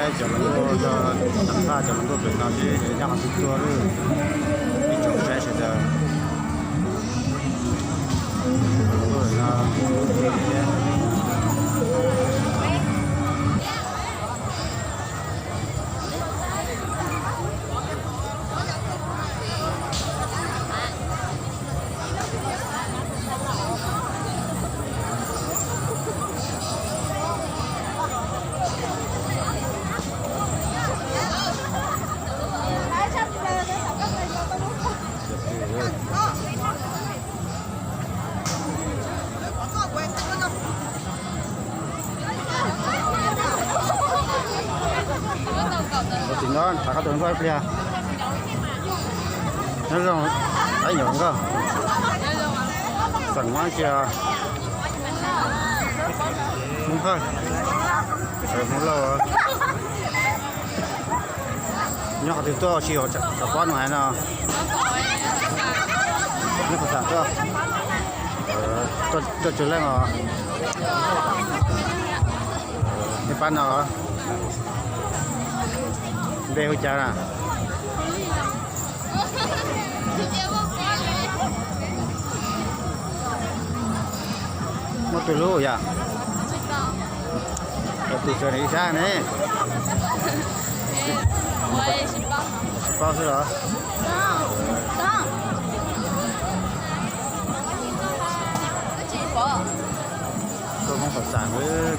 Cov hluas nkauj, cov hluas nkauj pem no sib nyob qhov twg tuaj lawm, ib tsoom saib sawv daws. Ua tim no tham koj tus hluas nkauj ib pliag. Nyob zoo, ib nyuam hluas nkauj. Xeem Hmoob tsi? Hmoob Hawj. Hmoob Lauj. Nyob qhov twg tuaj ua si hauv pob no hais no? Nyob qhov xam tuaj. Tuaj tsawg leej os? Nej pab no, npe hu cas na? Muaj tus hlub yom? Tus sawv daws ib sab ne. Tsis paub xwb los? Koj Hmoob Phav Xam,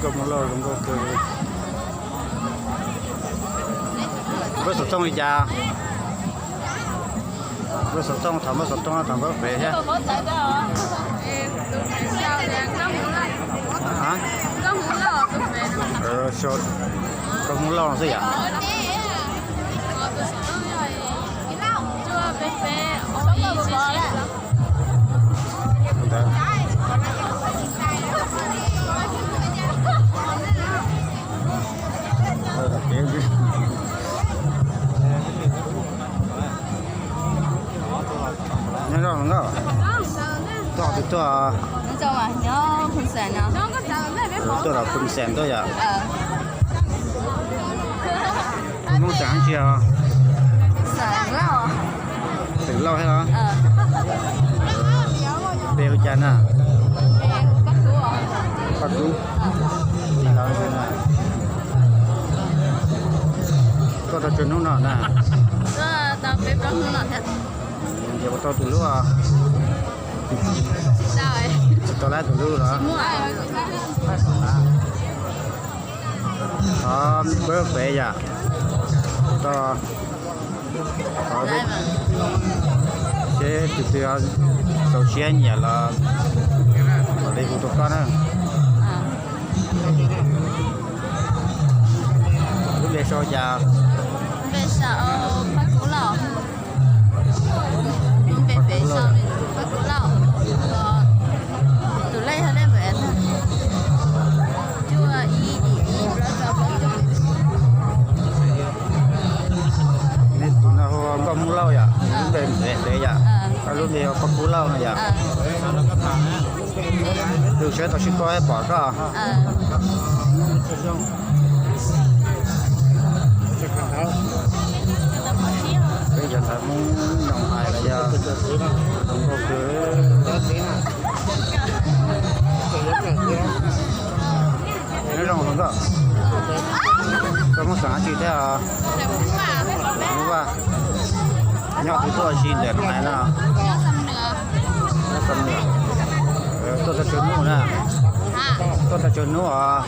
koj Hmoob Lauj zoo nkauj kawg li. Npawb xov tooj li cas? Npawb xov tooj, thov npawb xov tooj, thov npawb fev thiab. Koj Hmoob Lauj xwb yom? Nyob zoo nkauj, tuaj qhov twg tuaj? Tuaj los Phoos Xeem tuaj yom? Hmoob Xeem dab tsi os? Xeem Lauj thiab los? Npe hu cas na? Paj Kub. Tuaj tau tsawg hnub no na? Yuav tau tus hlub os? Tsis tau laib tus hlub los? Thov npawb fev yom? Seb tus twg xaus siab nyiam los mam li hu rau koj na. Lub npe sau cas? Nej tus no hu nkauj Hmoob Lauj yom? Lub npe ntev ntev yom? Koj lub npe hu Paj Kub Lauj no yom? Lwm seb tau sib koj pom koj. Peb cov ntxhais Hmoob nyoog hais los yog zoo nkauj kawg. Nyob zoo hluas nkauj, koj Hmoob xeem dab tsi thiab? Hmoob Vaj. Nyob qhov twg tuaj ua si ntawm no hais no? Tuaj tau tsawg hnub na? Tuaj tau tsawg hnub os?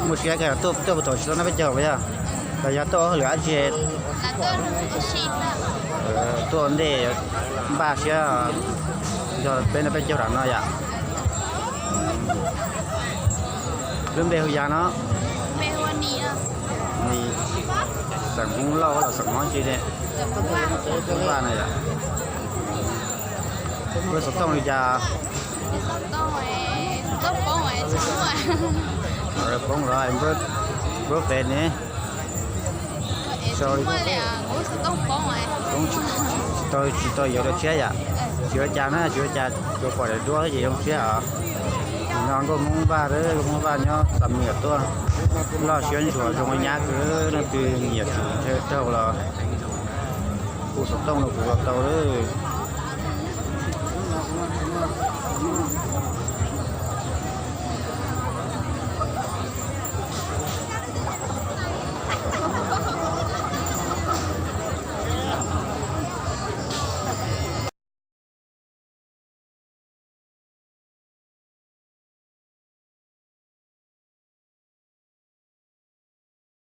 Muaj siab kawg tuaj puag thaum tsis tau noj peb caug puas yog? Los yog tuaj ua hauj lwm dab tsi? Tuaj ua ntej npaj siab yog peb noj peb caug tam no yom? Lub npe hu yas no? Nis, xeem Hmoob Lauj los xeem Hmoob tsi ne? Hmoob Vaj no yom? Npawb xov tooj li cas? Poob los npawb fev ne? Tsis tau, tsis tau yuav dua tshiab yom? Tsis ua cas na, tsis ua cas, tsuas pom daim duab ces zoo siab os. Nkauj Hmoob Vaj, Nkauj Hmoob Vaj nyob Xam Nuam tuaj, loj siab ntsuas zoo nyab kawg, leej twg nyiam tsum ntshaw raug los hu xov tooj rau kuv los tau lawm.